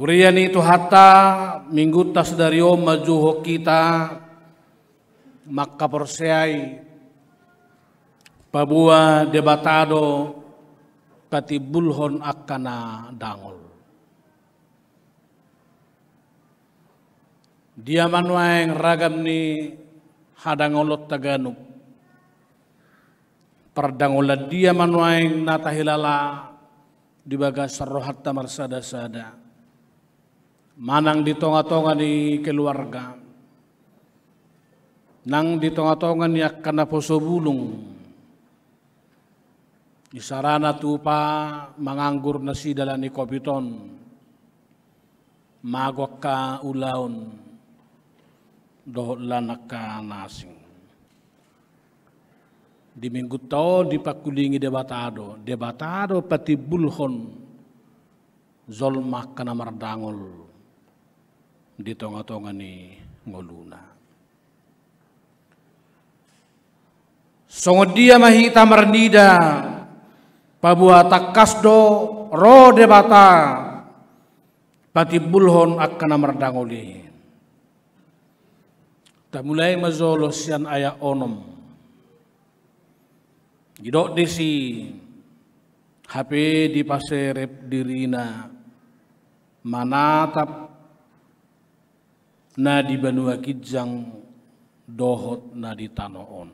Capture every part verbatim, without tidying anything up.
Huria ni Tuhanta, minggunta sadari on manjouhon hita mangkaporseai paboa Debata do patimbulhon angka na dangol. Dia ma nuaeng ragam ni hadangolonta ganup? Pardangolan dia ma nuaeng na tahilala di bagasan rohanta marsadasada, manang di tongatonga ni keluarga, nang di tongatonga ni angka naposo bulung? Isarana tupa manganggur nasida ala ni covid on, mago angka ulaon dohot lan angka na asing. Di minggunta on dipangkulingi Debata do, Debata do patimbulhon jolma angka na mardangol di tongatonga ni ngoluna. Songon dia ma hita marnida paboa tangkas do ro Debata patimbulhon angka na mardangol i? Tamulai ma jolo sian ayat onom. Didok disi, hape dipaserep dirina manatap na di banua ginjang dohot na di tano on.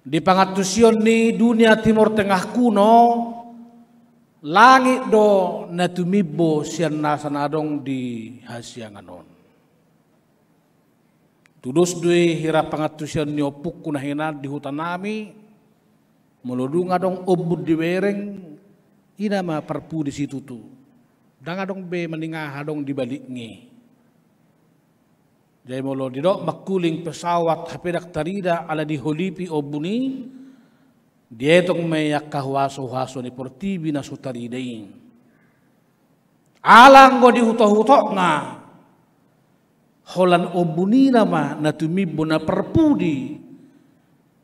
Di pangantusion ni dunia Timur Tengah kuno, langit do na tumimbo sian nasa na adong di hasiangan on. Tudos do i hira pangantusion ni ompungku na hinan di hutanami, molo dung adong ombun dibereng, i nama parpudi situtu. Ndang adong be maningaha adong di balikna i. Jadi molo didok mangkuling pesawat hape ndang tarida ala diholipi ombun i, dietong ma i angka huaso-huaso ni portibi na so tarida i. Ala anggo di hutotna, holan ombun i nama na tumimbo na parpudi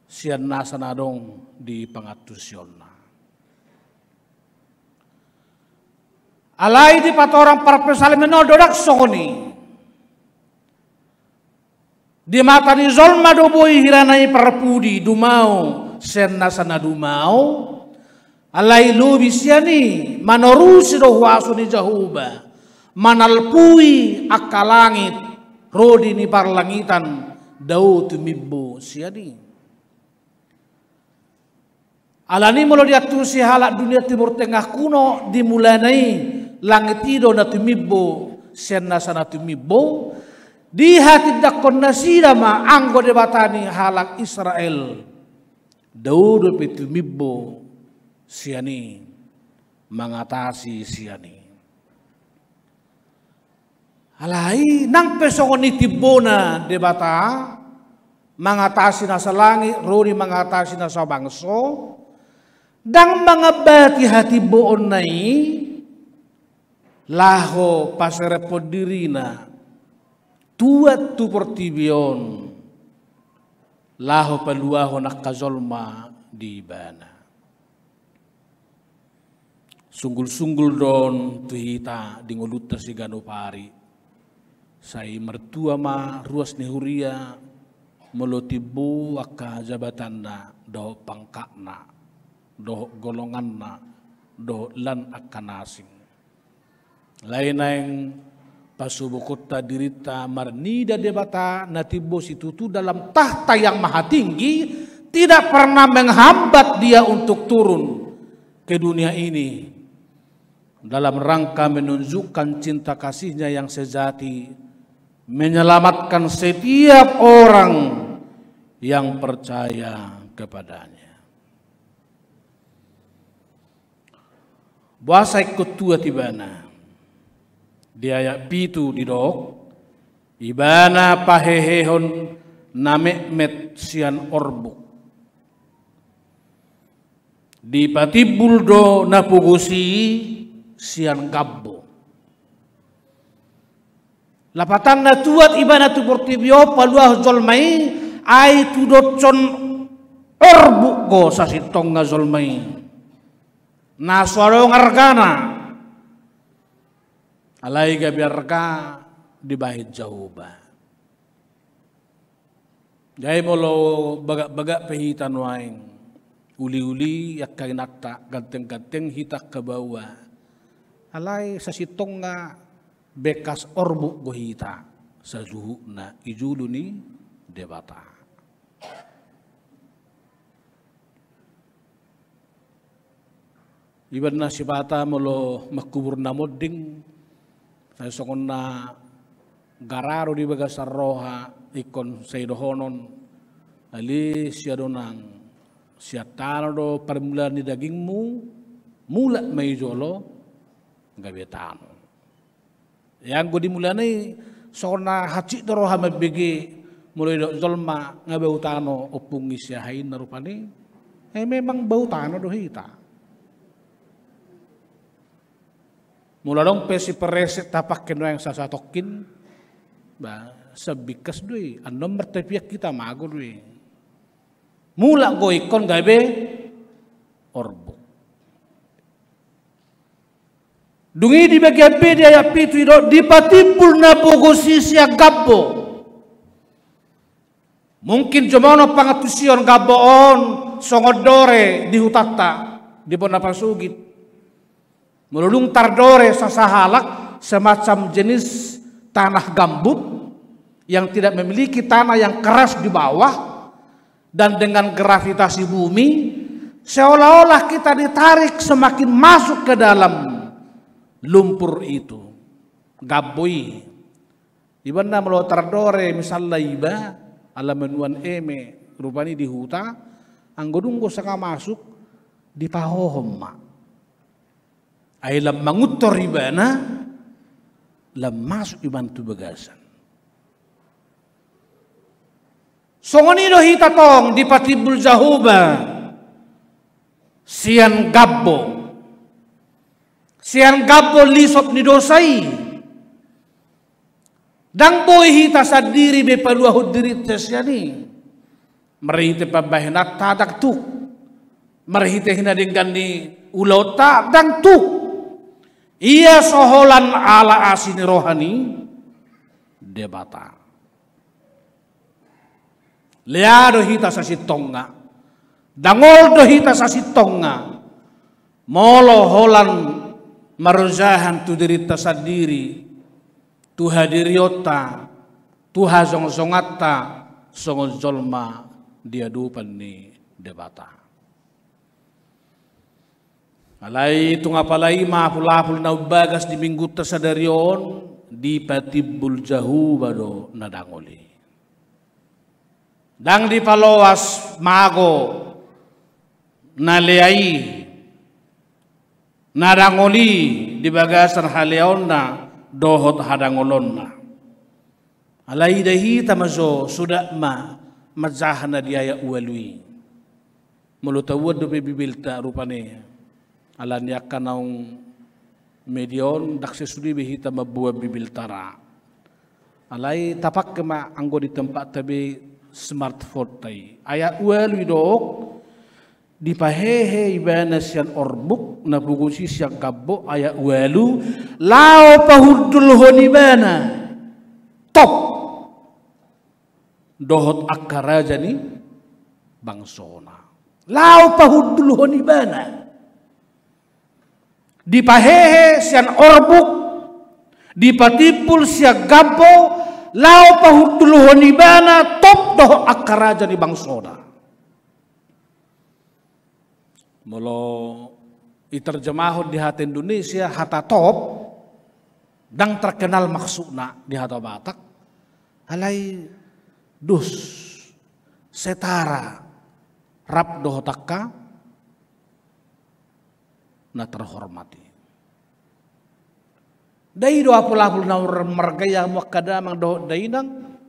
sian nasa na adong di pangantusionna. Alai dipatorang parpsalmen on do ndang songon i. Di mata ni jolma do boi hirana i parpudi, dumao sian nasa na dumao, alai lobi sian i manorusi do huaso ni Jahowa, manalpui angka langit, rodi ni parlangitan, dao tumimbo sian i. Alani molo diantusi halak dunia Timur Tengah kuno, di mulana i langit i do na tumimbo sian nasa na tumimbo, dihatindangkon nasida ma anggo Debata ni halak Israel, dao dope tumimbo sian i, mangatasi sian i. Alai nang pe songon i timbona Debata, mangatasi nasa langit, rodi mangatasi nasa bangso, ndang mangambati hatimboonna i, laho paserephon dirina tuat tu portibi on, laho paluahon angka jolma di ibana. Sunggul-sunggul do on tu hita di ngolunta siganup ari. Sai martua ma ruas ni huria molo timbo angka jabatanna dohot pangkatna, dohot golonganna, dohot lan angka na asing. Alai naeng pasubukonta dirinta marnida Debata na timbo situtu dalam tahta yang maha tinggi, tidak pernah menghambat Dia untuk turun ke dunia ini dalam rangka menunjukkan cinta kasih-Nya yang sejati, menyelamatkan setiap orang yang percaya kepada-Nya. Boasa ingkon tuat Ibana? Di ayat pitu didok, Ibana pahehehon na metmet sian orbuk. Dipatimbul do na pogos i sian gambo. Lapatanna tuat Ibana tu portibi on paluahon jolma i, ai tudoshon orbuk do sasintongna jolma i. Na so adong argana, Alai gabe arga dibahen Jahowa. Jadi molo bagak-bagak pe hita nuaeng, uli-uli angka inanta, ganteng-ganteng hita angka baoa, alai sasintongna bekas orbuk do hita saluhutna di julu ni Debata. Iba na sipata molo mangkubur na monding, sai songon na gara do di bagasan roha ingkon sai dohonon, ale sian donang, sian tano do parmulaan ni dagingmu, mulak ma i jolo gabe tano. Ia anggo di mulana i, songon na hansit do roha mambege, molo didok jolma nga bau tano ompung i siahainna rupani. Eh, memang bau tano do hita. Molo adong pe sipereset tapake nuaeng sasatongkin, ba, sambingkas do i, annon martapian hita mago do i. Mulak do ingkon gabe orbuk. Dung i di bagian B di ayat pitu i do, dipatimbul na pogos i sian gambo. Mungkin jumolo pangantusion gambo on songon dore di hutanta, di bona pasogit. Molo dung tardore sasahalak, semacam jenis tanah gambut yang tidak memiliki tanah yang keras di bawah, dan dengan gravitasi bumi, seolah-olah kita ditarik semakin masuk ke dalam lumpur itu. Gambo i. Iba na molo tardore misalna iba, ala manuan eme rupani di huta, anggo dung do sanga masuk, dipahohom ma. Ai lam manguntor ibana, lam masuk ibana tu bagasan. Songon i do hita tong dipatimbul Jahowa sian gambo. Sian gambo lisop ni dosa i. Ndang boi hita sandiri be paluahon dirinta sian i. Marhite pambahenanta ndang tuk. Marhite hinadenggan ni ulaonta ndang tuk. Ia so holan ala asi ni roha ni Debata. Lea do hita sasintongna. Dangol do hita sasintongna. Molo holan marojahan tu dirinta sandiri, tu hadirionta, tu hasongsonganta, songon jolma di adopan ni Debata. Alai tung apala i ma apul-apul na umbagas di minggunta sadari on, dipatimbul Jahowa do na dangol i. Ndang dipaloas mago na lea i, na dangol i di bagasan haleaonna dohot hadangolonna. Alai ida hita ma jo suda ma manjaha na di ayat ualu i. Molo taboan dope Bibelta rupani, ala ni angka naung media on, ndang sai sude be hita mamboan Bibelta ra. Alai tapake ma anggo di tempatta be smartphoneta i. Ayat ualu i didok, dipahehe ibana sian orbuk na pogos i sian gambo, ayat ualu, laho pahundulhon ibana top dohot angka raja ni bangsona. Laho pahundulhon ibana. Dipahehe sian orbuk, dipatimbul sian gambo, laho pahundulhon ibana top dohot angka raja ni bangsona. Molo diterjemahon di hata Indonesia, hata top, ndang terkenal maksudna di hata Batak, alai dos, setara, rap dohot angka na terhormat i. Ndai do apul-apul na marga i, hamu angka damang dohot dainang.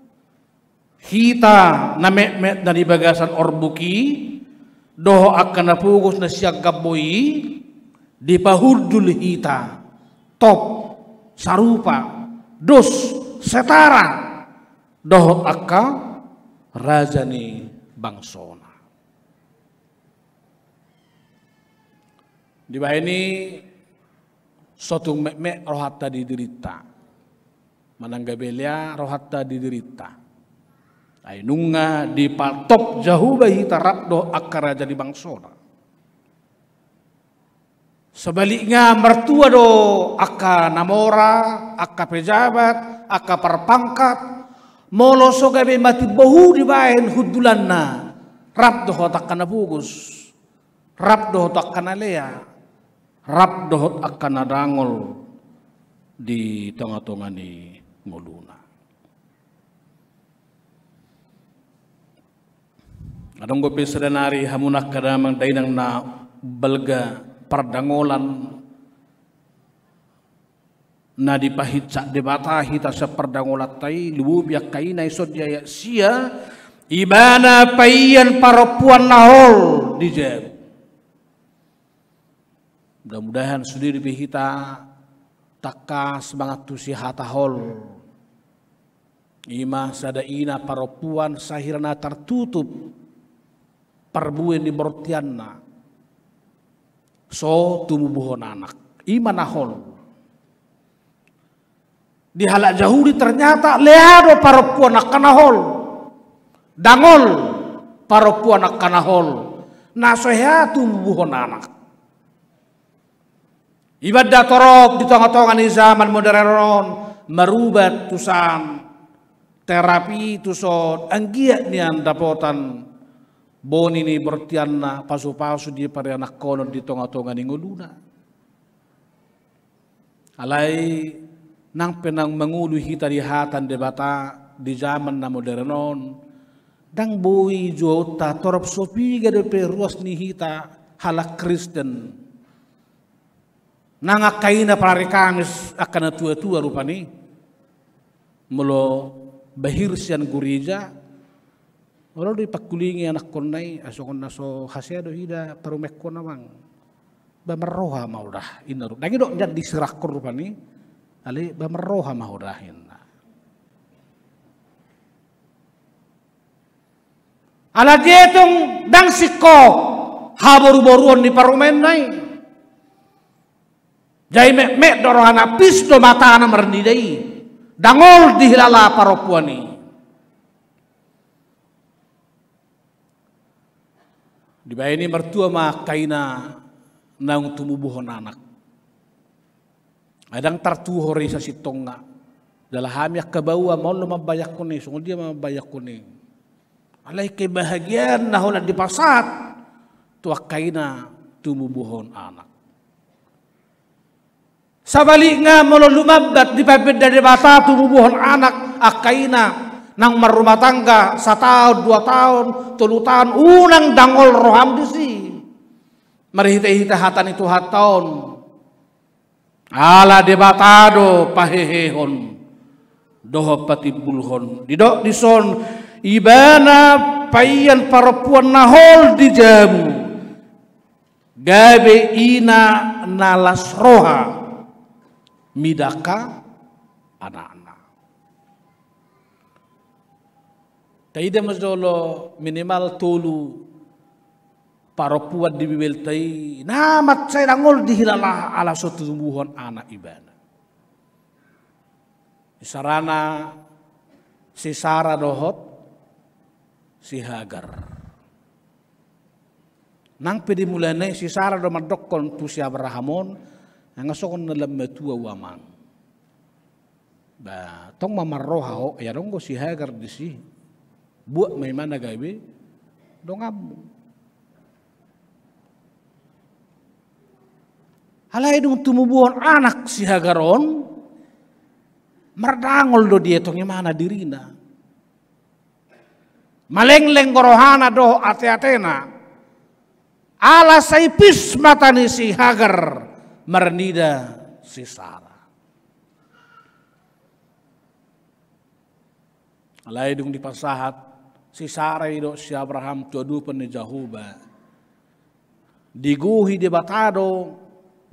Hita na metmet na di bagasan orbuk i, dohot angka na pogos na sian gambo i, dipahundul hita top, sarupa, dos, setara dohot angka raja ni bangsona. Dibahen i So tung metmet rohanta di dirinta. Manang gabe lea rohanta di dirinta. Ai nunga dipatop Jahowa hita rap dohot angka raja ni bangsona. Sebaliknya, martua do angka na mora, angka pejabat, angka parpangkat, molo so gabe matimbo dibahen hundulanna, rap dohot angka na pogos, rap dohot angka na lea, rap dohot angka na dangol di tonga-tonga ni ngoluna. Adong dope sada nari hamu angka damang dainang na balga pardangolan na dipahinsat Debata hita sian pardangolanta i, lumobi angka ina, dison di ayat sia, Ibana paian parompuan na hol di jabu. Mudah-mudahan sude dope hita tangkas mangantusi hata hol. I ma sada ina parompuan sahira na tartutup parbue ni bortianna, so tumubuhon anak. I ma na hol. Di halak Jahudi ternyata lea do parompuan angka na hol. Dangol parompuan angka na hol, na so hea tumubuhon anak. I ma da torop di tonga-tonga ni zaman modern on, marubat tusan terapi, tuson anggiat nian dapotan boni ni bortianna, pasu-pasu di parianakhonon di tonga-tonga ni ngoluna. Alai nang pe naung mangolu hita di hata ni Debata di zaman na modern on, ndang boi juaonta, torop so piga dope ruas ni hita halak Kristen. Nang angka ina parari Kamis, angka na tua-tua rupani, molo bahir sian gureja, olo do dipangkulingi anakkonna i, ai songon na so hasea do hita parumaenhon, amang. Ba marroha ma ho da, inna ro. Ndang i do nian disirangkon rupani, alai ba marroha ma ho da, inna. Ala dia tong ndang singkop haboru-boruon ni parumaenna i. Jadi metmet do rohana, pis do matana marnida i. Dangol dihilala parompuan i. Dibahen i martua ma angka ina naung tumubuhon anak. Ai ndang tartuhor i sasintongna. Jala hami angka baoa ma on do mambayangkon i, songon dia ma mambayangkon i. Alai kebahagiaan na holan dipasahat tu angka ina tumubuhon anak. Sabalikna, molo lumambat dipabenda Debata tumubuhon anak angka ina naung marrumah tangga, sataon, dua taon, tolu taon, unang dangol roham disi. Marhite-hite hata ni Tuhanta on. Ala Debata do pahehehon dohot patimbulhon. Didok dison, Ibana paian parompuan na hol di jabu, gabe ina na las roha mida angka anakna. Taida ma jolo minimal tolu parompuan di Bibelta i na mansai dangol dihilala ala so tumubuhon anak ibana. Isarana si Sara dohot si Hagar. Nang pe di mulana i si Sara do mandokkon tu si Abraham on, nunga songon na lam matua hu, amang. Ba tong ma marroha ho, ia adong do si Hagar disi. Buat ma imana gabe donganmu. Alai dung tumubuhon anak si Hagar on, mardangol do dietong imana dirina. Malengleng do rohana dohot ate-atena. Ala sai pis mata ni si Hagar marnida si Sara. Alai dung dipasahat si Sara i dohot si Abraham tu adopan ni Jahowa, digohi Debata do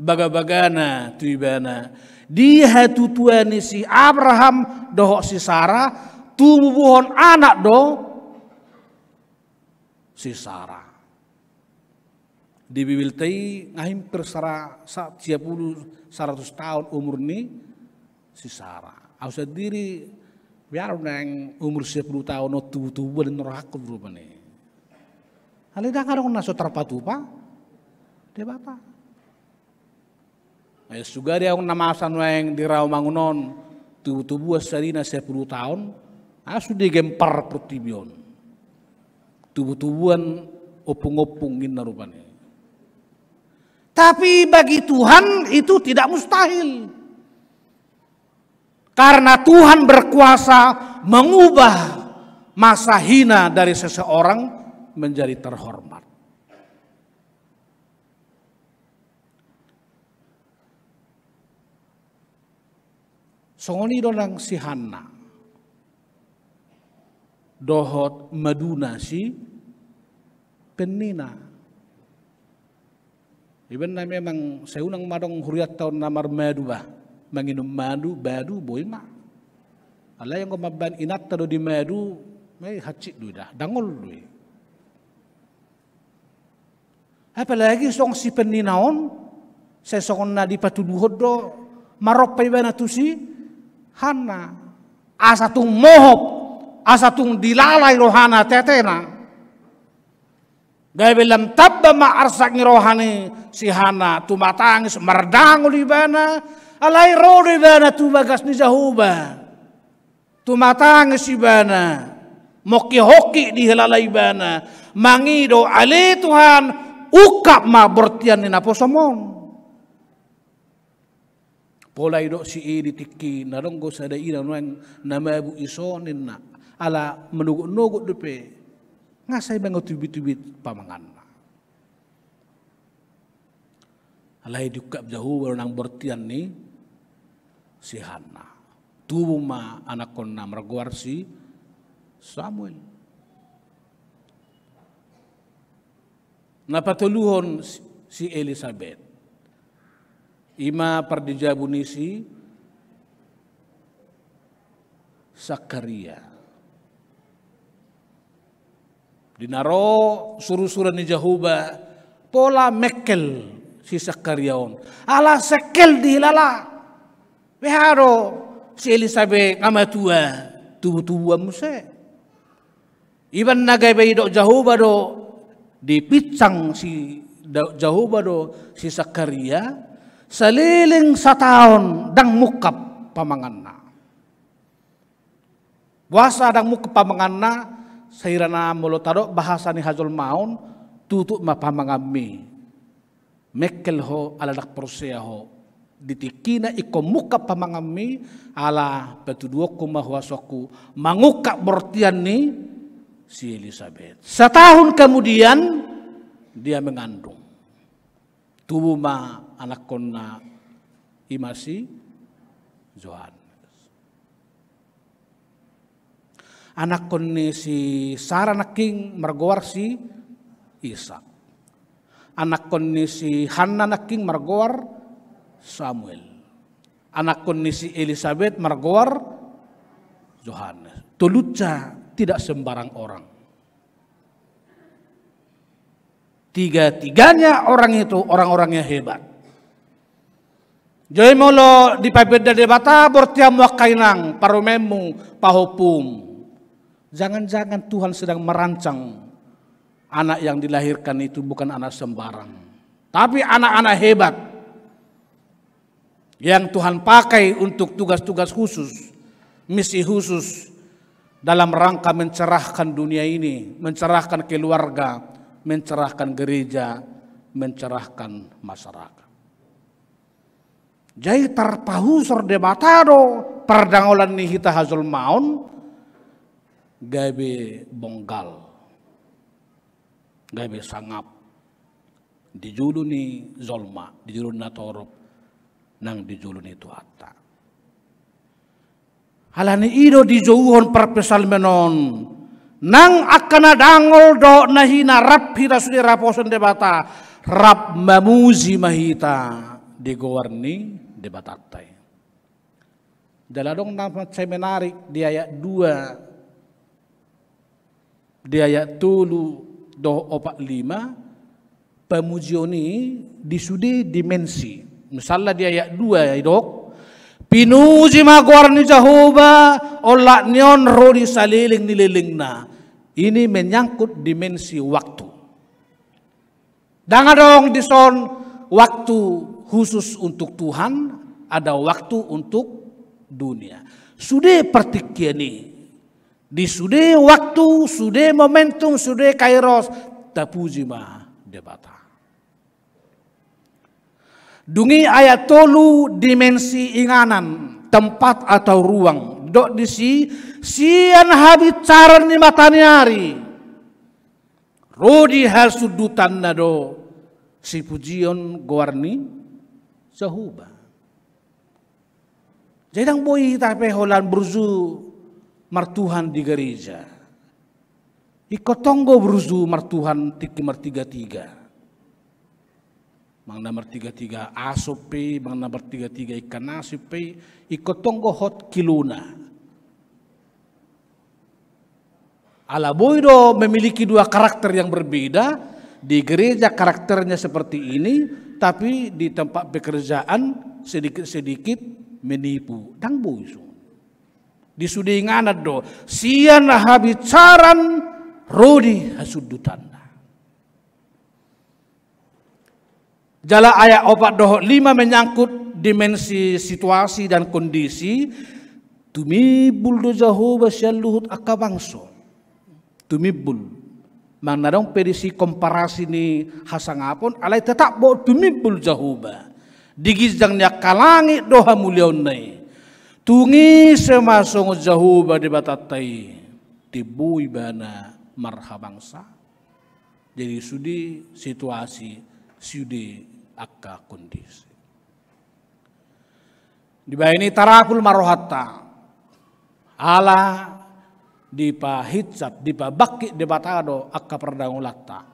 bagabagana tu ibana. Di hatutuan ni si Abraham dohot si Sara, tumubuhon anak do si Sara. Di Bibelta i nga hampir sara-, sa-, sia pulu saratus taon umur ni si Sara. Au sandiri, biar naeng umur sia pulu taon on tubu-tubuan ninna rohangku rupani. Alai ndang adong na so tarpatupa Debata. Ai sugari aung na masa nuaeng di raomangun on, tubu-tubuan sadina sia pulu taon, asu digempar portibi on. Tubu-tubuan ompung-ompung ninna rupani. Tapi bagi Tuhan itu tidak mustahil. Karena Tuhan berkuasa mengubah masa hina dari seseorang menjadi terhormat. Songon i do nang si Hanna dohot maduna si Penina. Iba na memang sai unang ma adong hurianta on na marmadu bah, manginum madu, badu, boi ma. Alai anggo mambahen inanta do di madu, ma i hansit do i da, dangol do i. Apalagi songon si Penina on, sai songon na dipatuduhon do marompa ibana tu si Hanna. Asa tung mohop, asa tung dilalai rohana tetena. Gabe lam tamba ma arsak ni roha ni si Hanna, tumatangis mardangol ibana, alai ro do ibana tu bagas ni Jahowa. Tumatangis ibana, mongkihongki dihilala ibana, mangido, ale Tuhan, ungkap ma bortian ni naposom on. Pola didok si Eli tingki na adong do sada ina nuaeng na mabuk iso ninna, ala manogot-nogot dope, nga sai mangatubit-tubit pamanganna. Alai diungkap Jahowa do nang bortian ni si Hanna. Tubu ma anakkonna margoar si Samuel. Na patoluhon si, si Elisabet. I ma pardijabu ni si Sakaria. Di na ro suru-suruan ni Jahowa, pola mengkel si Sakaria on. Ala sengkel dihilala. Beha do si Elisabet nga matua, tubu-tubuan muse. Iba na gabe didok Jahowa do, dipinsang si da-, Jahowa do si Sakaria, saleleng sataon ndang mungkap pamanganna. Boasa ndang mungkap pamanganna, sai ira na molo tadok bahasa ni hajolmaon, tutup ma pamanganmi. Mengkel ho ala ndang porsea ho. Di tingkina ingkon mungkap pamanganmi, ala patuduhonku ma huasongku mangungkap bortian ni si Elisabet. Setahun kemudian dia mengandung. Tubu ma anakkonna i ma si Johannes. Anakkon ni si Sara nangkin margoar si Ishak. Anakkon ni si Hanna nangkin margoar Samuel. Anakkon ni si Elisabet margoar Johannes. Tolunsa tidak sembarang orang. Tiga-tiganya orang itu orang-orang yang hebat. Jadi molo dipabenda Debata bortianmu angka inang, parumaenmu, pahompum. Jangan-jangan Tuhan sedang merancang anak yang dilahirkan itu bukan anak sembarang, tapi anak-anak hebat yang Tuhan pakai untuk tugas-tugas khusus, misi khusus dalam rangka mencerahkan dunia ini, mencerahkan keluarga, mencerahkan gereja, mencerahkan masyarakat. Jadi tarpahusor Debata do pardangolan ni hita hajolmaon gabe bonggal, gabe sangap. Di jolo ni jolma, di jolo ni natorop, nang di jolo ni Tuhanta. Alani i do dijouhon parpsalmen on, nang angka na dangol dohot na hina rap hita sude raposon Debata, rap mamuji ma hita di goar ni Debatanta i. Jala adong na mansai menarik di ayat dua, di ayat tolu dohot opat lima, Pamujion i di sude dimensi. Misalna di ayat dua didok, pinuji ma goar ni Jahowa, olat ni on ro di saleleng ni lelengna. Ini menyangkut dimensi waktu. Ndang adong dison waktu khusus untuk Tuhan, ada waktu untuk dunia. Sude partingkian i. Di sude waktu, sude momentum, sude kairos, tapuji ma Debata. Dung i ayat tolu, dimensi inganan, tempat atau ruang. Didok disi, sian habinsaran ni mataniari ro di hasundutanna do sipujion goar ni Jahowa. Jadi ndang boi hita pe holan burju martuhan di gareja. Ingkon tonggo burju martuhan tingki martigatiga. Manang na martigatiga aso pe, manang na martigatiga ikan asin pe, ingkon tonggo hot kilona. Ala boi do memiliki dua karakter yang berbeda, di gereja karakternya seperti ini, tapi di tempat pekerjaan sedikit-sedikit menipu. Ndang boi so. Di sude inganan do, sian habinsaran ro di hasundutanna. Jala ayat opat dohot lima menyangkut dimensi situasi dan kondisi, tumimbul do Jahowa sian luhut angka bangso. Tumimbul. Manang na adong pe disi komparasi ni hasangapon, alai tetap do tumimbul Jahowa. Di ginjang ni angka langit do hamuliaonna i. Tung ise ma songon Jahowa Debatanta i, timbo ibana marhabangsa. Jadi sude situasi, sude angka kondisi. Dibahen i tarapul ma rohanta. Ala dipahinsat, dipabangkit Debata do angka pardangolanta.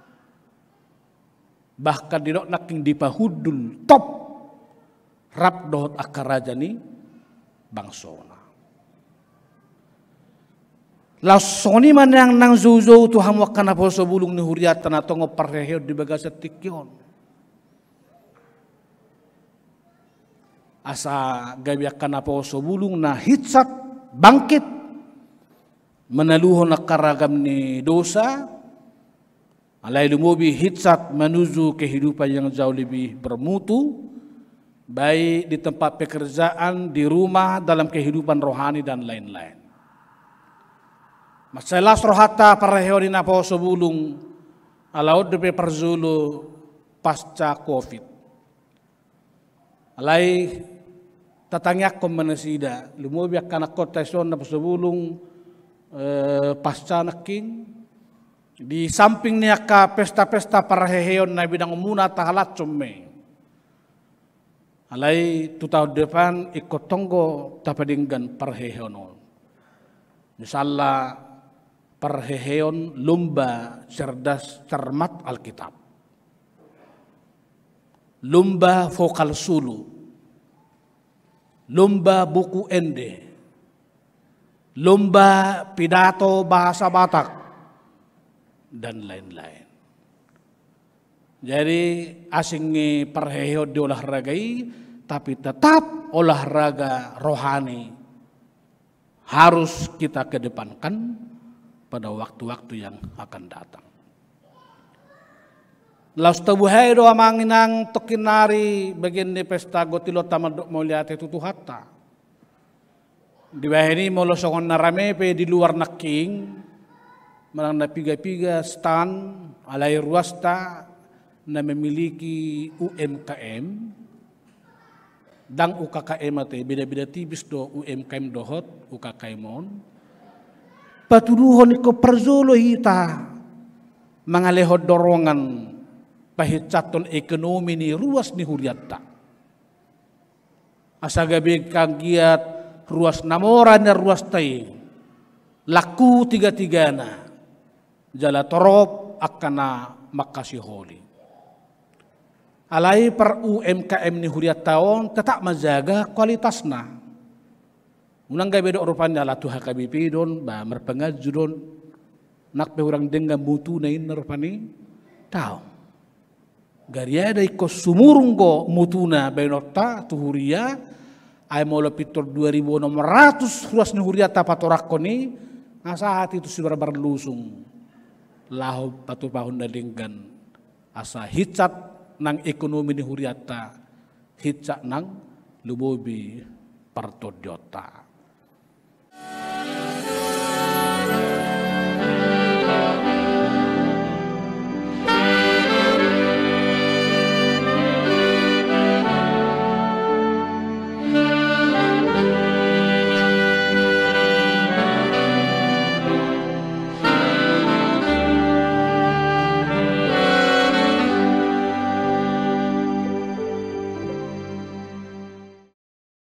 Bahkan didok nangkin dipahundul top rap dohot angka raja ni bangsona. Laos songon i ma nang, nang joujou tu hamu angka naposobulung ni hurianta na tongon parheheon di bagasan tingki on. Asa gabe angka naposobulung na hinsat, bangkit, manaluhon angka ragam ni dosa, alai lumobi hinsat menuju kehidupan yang jauh lebih bermutu, baik di tempat pekerjaan, di rumah, dalam kehidupan rohani, dan lain-lain. Mansai las rohanta parheheon ni naposobulung, ala on dope parjolo pasca covid. Alai tatangiangkon ma nasida, lumobi angka anakhonta dison naposobulung, eh, pasca nangkin, di samping ni angka pesta-pesta parheheon na binoan muna tahalashon ma i. Alai tu taon depan ingkon tonggo tapadenggan parheheon on. Misalna parheheon lomba cerdas cermat Alkitab. Lomba vokal solo. Lomba buku ende. Lomba pidato bahasa Batak. Dan lain-lain. Jadi asing i parheheon di olahraga i, tapi tetap olahraga rohani harus kita kedepankan pada waktu-waktu yang akan datang. Laos tabuhai do amang inang tongkin nari bagian ni pesta gotilonta mandok mauliate tu Tuhanta. Dibahen i molo songon na rame pe di luar nangkin, manang na piga-piga stan, alai ruasta na memiliki U M K M, ndang U K K M ate, beda-beda tipis do U M K M dohot U K K M on. Patuduhon ingkon parjolo hita mangalehon dorongan pahinsathon ekonomi ni ruas ni hurianta. Asa gabe anggiat ruas na mora nian ruasta i, langku tiga-tigana, jala torop angka na mangkasiholi. Alai par U M K M ni hurianta on tetap manjaga kualitasna. Unang gabe didok rupani ala tu H K B P do on, ba marpanganju do on, nang pe hurang denggan mutuna ninna rupani, daong. Gariada ingkon sumurung do mutuna baenonta tu huria, ai molo pintor dua ribu enam ratus ruas ni hurianta patorangkon i, nga sahat i tu sibarbar lusung laho patupahon na denggan, asa hinsat nang ekonomi ni hurianta, hinsat nang lumobi partondionta.